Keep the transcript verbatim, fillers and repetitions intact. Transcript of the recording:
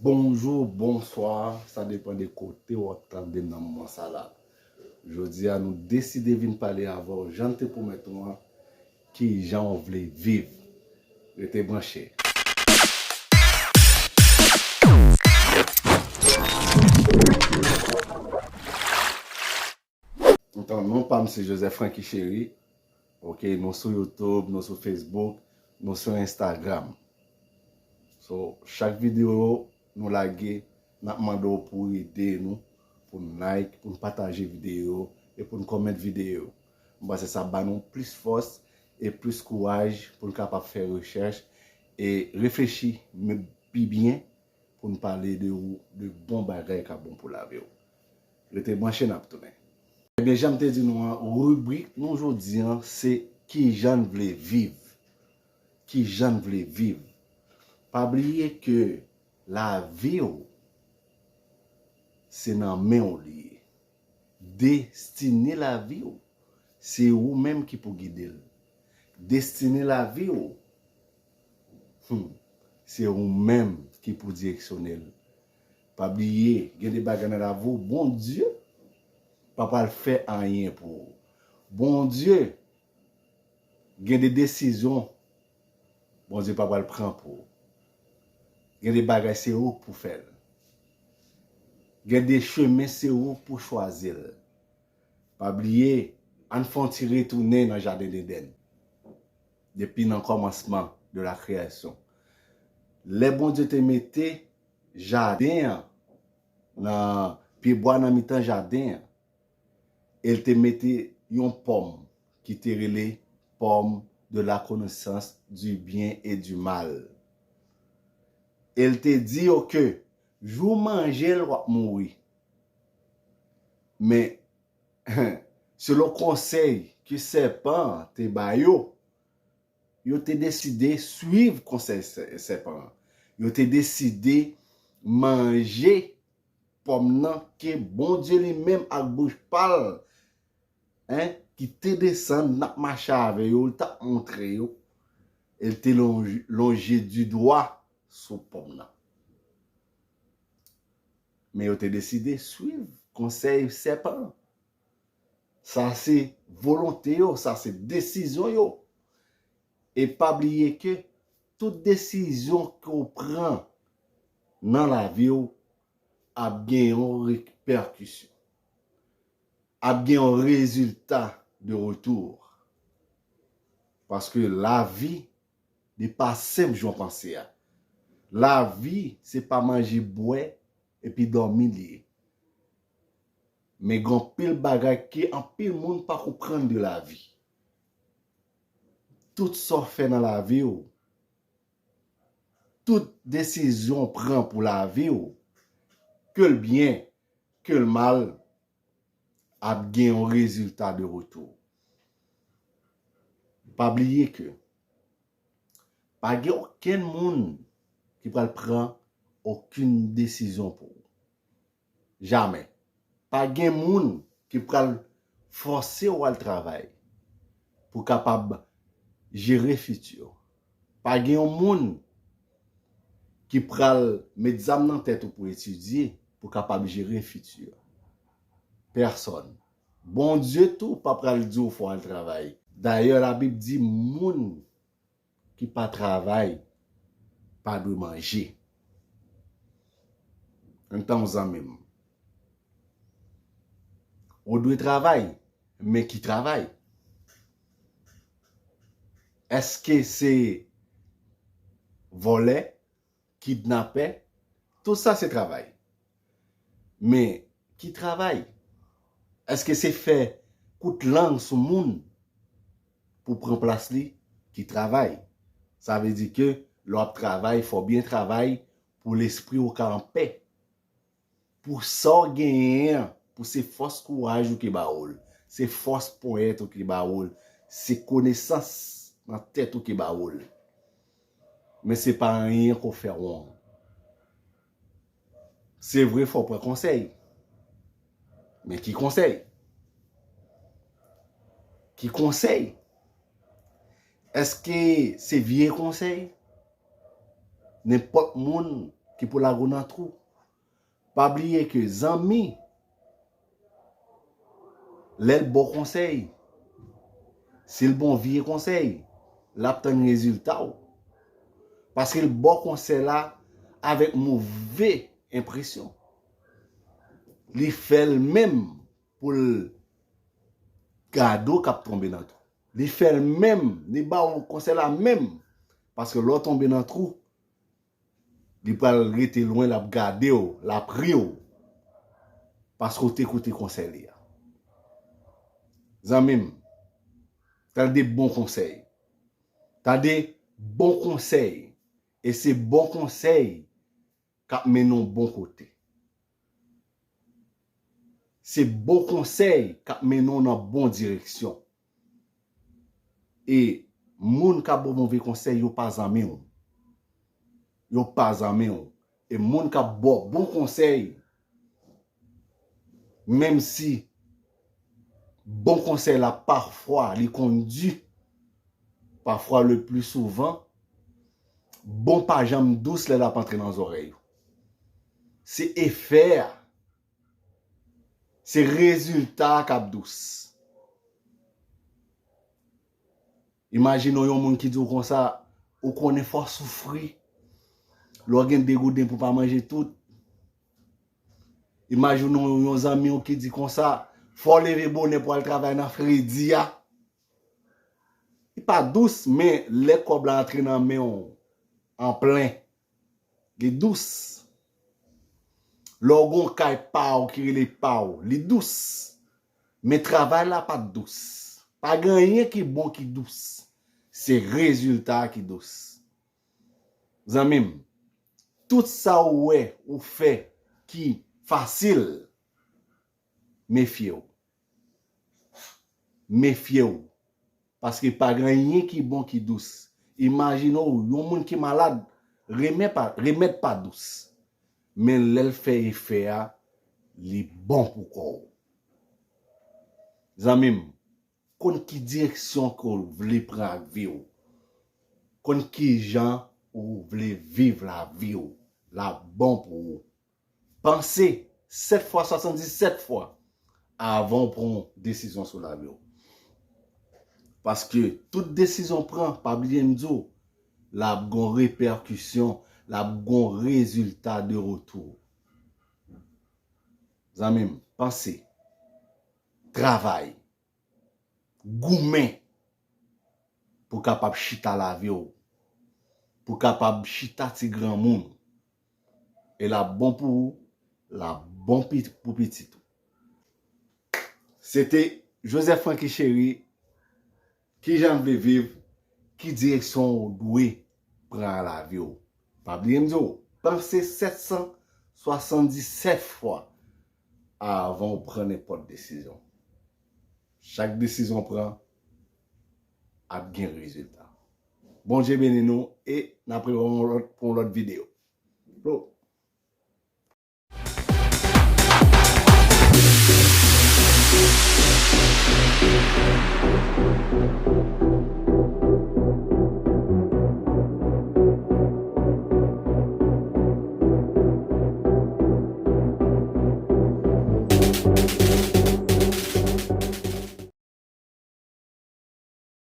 Bonjou, bonswa, sa depann de kote w ap tande m nan moman sa la. Jodi a, nou deside vin pale avè w, jan n te pwomèt nou an, kijan w vle viv. Rete branche. Enton, non pa m se Joseph Francky Chéry. Ok, nou sou YouTube, nou sou Facebook, nou sou Instagram. So, chak videyo nou lage, n ap mande w pou w ede nou, pou n like, pou n pataje videyo e pou n kòmante videyo. M panse sa ap ba nou plis fòs e plis kouraj pou n kapab fè rechèch e reflechi pi byen pou n pale de ou, de bon bagay k ap bon pou lavi w. Rete branche, n ap tounen. Ebyen, jan m te di nou an, ribrik nou jodi an, se kijan n vle viv. Kijan n vle viv. Pa bliye ke lavi w, se nan men w li ye. Destine lavi w, se ou menm ki pou gide l. Destine lavi w, hmm, se ou menm ki pou direksyone l. Pa bliye, gen de bagay nan lavi w, Bondye pa pral fè anyen pou ou. Bondye, gen de desizyon Bondye pa pral pran pou ou. Gen de bagay, se ou k pou fè l. Gen de chemen, se ou k pou chwazi l. Pa bliye, ann fè yon ti retounen nan jaden Edenn. Depi nan kòmansman de la kreyasyon. Lè Bondye te mete jaden an, nan pyebwa nan mitan jaden an, e l te mete yon pòm ki te rele pomme de la connaissance du bien et du mal. E l te di yo ke jou w manje l, w ap mouri. Men, selon konsèy ke sèpan an te ba yo, yo te deside swiv konsèy sè-, sèpan an. Yo te deside manje pòm nan ke Bondye li menm ak bouch pa l, en, ki te desann, n ap mache avè yo, l t ap montre yo, e l te lonj-, lonje di dwa sou pòm nan. Men yo te deside swiv konsèy sèpan an. Sa se volonte yo, sa se desizyon yo. E pa bliye ke tout desizyon ke w pran nan lavi w ap gen yon repèkisyon, ap gen yon rezilta de retour. Paske lavi, li pa senp jan w panse a. Lavi, se pa manje, bwè, epi dòmi li ye. Men gen anpil bagay ke anpil moun pa konprann de lavi. Tout sa w fè nan lavi w, tout desizyon w pran pou lavi w, ke l byen, ke l mal, ap gen yon rezilta de retour. Pa bliye ke pa gen okenn moun ki pral pran okenn desizyon pou ou. Jamè. Pa gen moun ki pral fòse w al travay pou kapab jere fiti w. Pa gen yon moun ki pral met zam nan tèt ou pou etidye, pou kapab jere fiti w. Pèsòn. Bondye tou pa pral di w fò w al travay. Dayè, Labib di moun ki pa travay pa dwe manje. Antan w zanmi m. Ou dwe travay, men ki travay? Èske se vòlè, kidnapè? Tout sa se travay. Men, ki travay? Èske se fè kout lang sou moun pou pran plas li ki travay? Sa vle di ke lè w ap travay, fò w byen travay pou lespri w ka anpè. Pou sa w genyen an, pou se fòs kouraj ou ki ba ou l, se fòs ponyèt ou ki ba ou l, se konesans nan tèt ou ki ba ou l. Men se pa anyen ke w fè wrong. Se vre, fò w pran konsèy. Men ki konsèy? Ki konsèy? Èske se vye konsèy? Nenpòt moun ki pou lage w nan twou. Pa bliye ke zanmi, lè l ba w konsèy, si l ba w vye konsèy, l ap tann rezilta w. Paske l ba w konsèy la avèk move enpresyon. Li fè l menm pou l gade w k ap tonbe nan twou. Li fè l menm, li ba w konsèy la menm. Paske lè w tonbe nan twou, li pral rete lwen, l ap gade w, l ap ri w. Paske w te koute konsèy li a. Zanmi m, tande bon konsèy. Tande bon konsèy. E se bon konsèy k ap mennen w bon kote. Se bon konsèy k ap mennen w nan bon direksyon. E moun k ap ba w move konsèy, yo pa zanmi w. Yo pa zanmi w. E moun k ap ba w bon konsèy, menm si bon konsèy la pafwa li konn di, pafwa, le pli souvan, bon pa janm dous lè l ap antre nan zòrèy ou. Se efè a, se rezilta a k ap dous. Imajine w yon moun ki di w konsa, ou konnen fò w soufri. Lè w gen de gouden pou w pa manje tout. Imajine w yon zanmi w ki di konsa, fò w leve bonè pou w al travay nan fredi a. Li pa dous, men lè kòb la antre nan men w an plen, li dous. Lè w gen yon kay pa w ki rele pa w, li dous. Men travay la pa t dous. Pa gen anyen ki bon ki dous. Se rezilta a ki dous. Zanmi m, tout sa w wè ou fè ki fasil, mefye w. Mefye w. Paske pa gen anyen ki bon ki dous. Imajine w, yon moun ki malad, remè pa, remèd pa dous. Men lè l fè efè a, li bon pou kò w. Zanmi m, konn ki direksyon ke w vle pran ak vi w. Konn ki jan ou vle viv lavi w. L ap bon pou ou. Panse sèt fwa, swasanndisèt fwa avan w pran yon desizyon sou lavi w. Paske tout desizyon w pran, pa bliye m di w, l ap gen yon repèkisyon, l ap gen yon rezilta de retou. Zanmi m, panse, travay, goumen pou w kapab chita lavi w, pou w kapab chita ti granmoun. E l ap bon pou ou, l ap bon pi-, pou pitit ou. Se te Joseph Francky Chéry, Kijan w vle viv, ki direksyon w dwe pran nan lavi w. Pa bliye m di w, panse sèt san swasanndisèt fwa avan w pran nenpòt desizyon. Chak desizyon w pran ap gen rezilta. Bondye beni nou e n ap rewè yon lòt, pou yon lòt videyo. Bro.